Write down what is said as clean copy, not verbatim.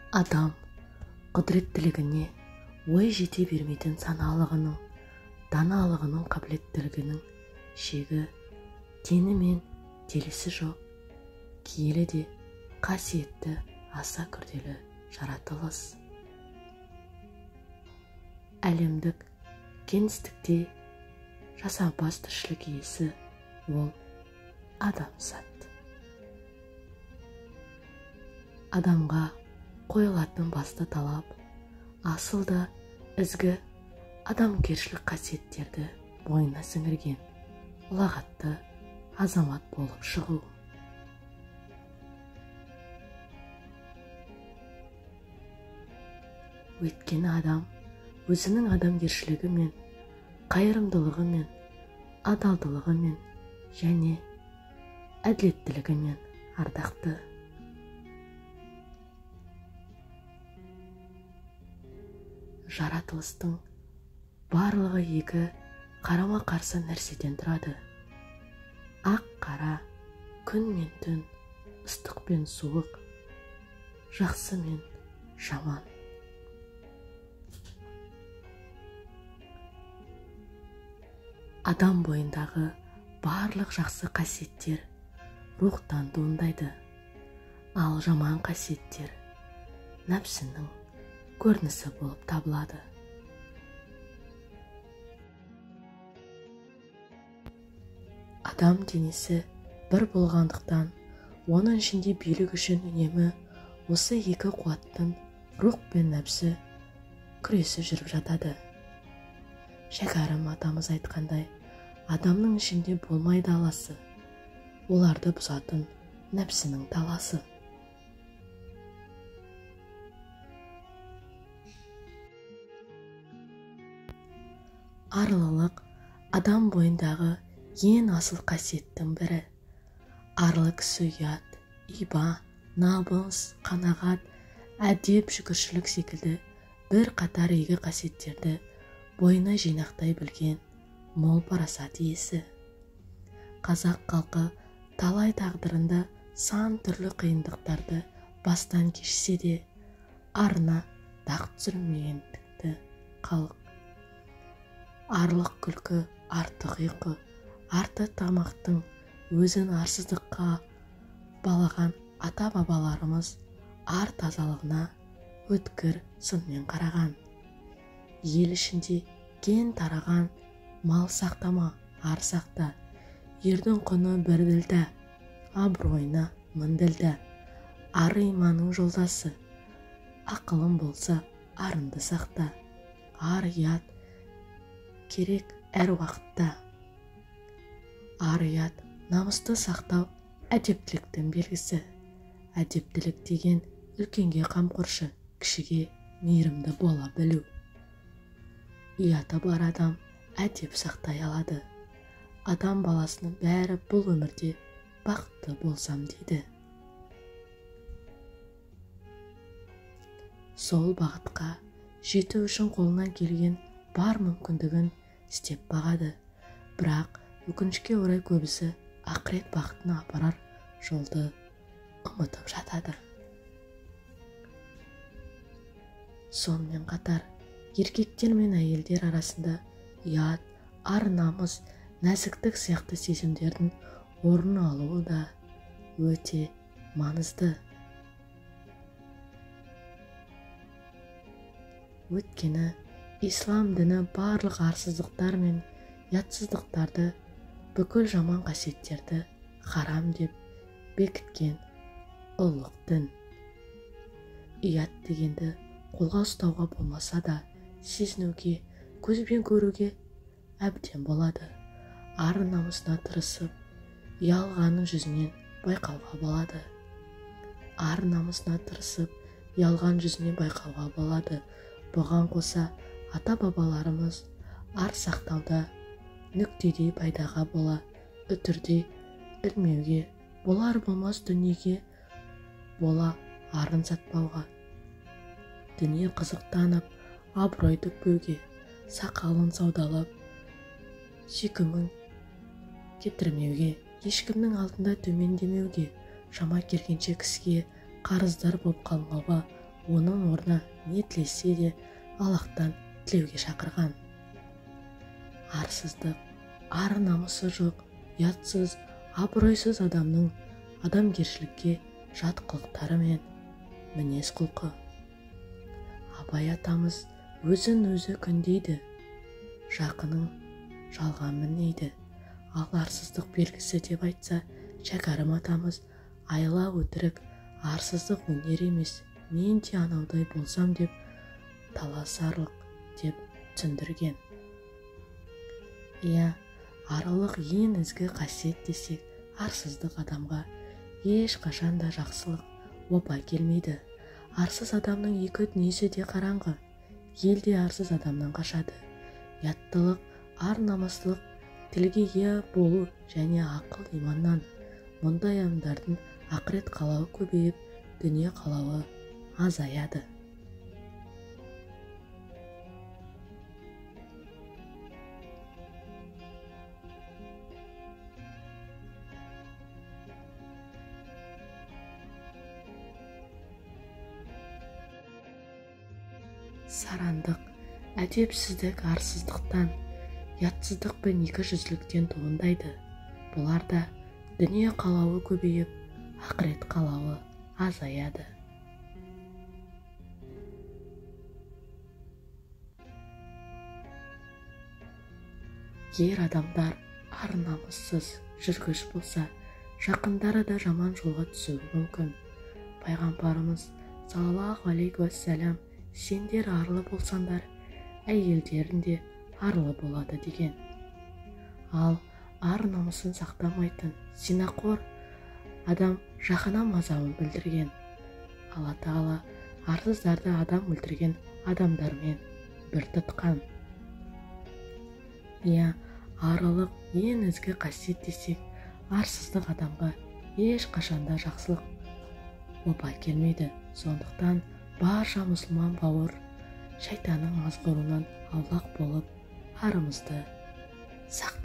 Адам құдіреттілігіне ой жете бермейтін саналығының, даналығының, қабілеттілігінің шегі, теңі мен телесі жоқ, киелі де қасиетті, аса күрделі жаратылыс. Әлемдік кеңістікте жасампаз тіршілік иесі ол адамзат. Адамға қойылатын басты талап асыл да ізгі адамгершілік қасиеттерді бойына сіңірген ұлағатты азамат болып шығу. Өйткені адам өзінің адамгершілігімен, қайырымдылығымен, адалдылығымен және әділеттілігімен ардақты. Жаратылыстың барлығы екі қарама-қарсы нәрседен тұрады. Ақ қара, күн мен түн, ыстық пен суық, жақсы мен жаман. Адам бойындағы барлық жақсы қасиеттер рухтан туындайды, ал жаман қасиеттер нәпсінің көрінісі болып табылады. Адам денесі бір болғандықтан, оның ішінде билік үшін үнемі осы екі қуаттың, рух пен нәпсі күресі жүріп жатады. Шәкәрім атамыз айтқандай, адамның ішінде болмайды аласы, оларды бұзатын нәпсінің таласы. Арлылық адам бойындағы ең асыл қасиеттің бірі. Арлы кісі ұят, иба, намыс, қанағат, әдеп, шүкіршілік секілді бір қатар игі қасиеттерді бойына жинақтай білген мол парасат иесі. Қазақ халқы талай тағдырында сан түрлі қиындықтарды бастан кешсе де, арына дақ түсірмеген тікті халық. Арлық күлкі, артық ұйқы, арты тамақтың өзін арсыздыққа балаған ата-бабаларымыз ар тазалығына өткір сынмен қараған. Ел ішінде кең тараған мал сақтама, ар сақта, ердің құны бір ділдә, абыройына мың ділдә, ар иманның жолдасы, ақылың болса арынды сақта, ар ұят керек әр уақытта. Ар ұят намысты сақтау әдептіліктің белгісі. Әдептілік деген үлкенге қамқоршы, кішіге мейірімді бола білу. Ұяты бар адам әдеп сақтай алады. Адам баласының бәрі бұл өмірде бақытты болсам дейді. Сол бағытқа жету үшін қолынан келген бар мүмкіндігін істеп бағады. Бірақ өкінішке орай көбісі ақырет бақытына апарар жолды ұмытып жатады. Сонымен қатар еркектер мен әйелдер арасында ұят, ар намыс, нәзіктік сияқты сезімдердің орын алуы да өте маңызды. Өйткені ислам діні барлық арсыздықтар мен ұятсыздықтарды, бүкіл жаман қасиеттерді харам деп бекіткен ұлық дін. Ұят дегенді қолға ұстауға болмаса да, сезінуге, көзбен көруге әбден болады. Ар намысына тырысып, ұялғанның жүзінен байқауға болады. Ар намысына тырысып, ұялған жүзінен байқауға болады. Бұған қоса ата-бабаларымыз ар сақтауда нүктедей пайдаға бола, үтірдей ілмеуге, болар болмас дүниеге бола арын сатпауға, дүние қызықтанып, абырой төкпеуге, сақалын саудалап, сүйкімін кетірмеуге, ешкімнің алдында төмендемеуге, шама келгенше кісіге қарыздар болып қалмауға Оның орнына не тілесе де Аллахтан тілеуге шақырған. Арсыздық, ар намысы жоқ, ұятсыз, абыройсыз адамның адамгершілікке жат қылықтары мен мінез құлқы. Абай атамыз өзін өзі күндейді, жақының жалған мінейді. Ал арсыздық белгісі деп айтса, Шәкәрім атамыз айла өтірік, арсыздық өнер емес, мен де анаудай болсам деп таласарлық деп түсіндірген. Иә, арылық ең ізгі қасиет десек, арсыздық адамға ешқашан да жақсылық опа келмейді. Арсыз адамның екі дүниесі де қараңғы. Ел де арсыз адамнан қашады. Ұяттылық, ар намыстылық, тілге ие болу және ақыл иманнан. Мұндай адамдардың ақырет қалауы көбейіп, дүние қалауы азаяды. Сарандық, әдепсіздік арсыздықтан, ұятсыздық пен екіжүзділіктен туындайды. Бұлар да дүние қалауы көбейіп, ақырет қалауы азаяды. Ер адамдар ар намыссыз жүргіш болса, жақындары да жаман жолға түсуі мүмкін. Пайғамбарымыз саллаллаху алейхи уассалам, сендер арлы болсаңдар, әйелдерің де арлы болады деген. Ал ар намысын сақтамайтын зинақор адам жаһаннам азабын білдірген. Алла тағала арсыздарды адам өлтірген адамдармен бір тұтқан. Иә, арылық ең ізгі қасиет десек, арсыздық адамға ешқашанда жақсылық опа келмейді. Сондықтан барша мұсылман бауыр шайтанның азғыруынан аулақ болып, арымызды сақтайық.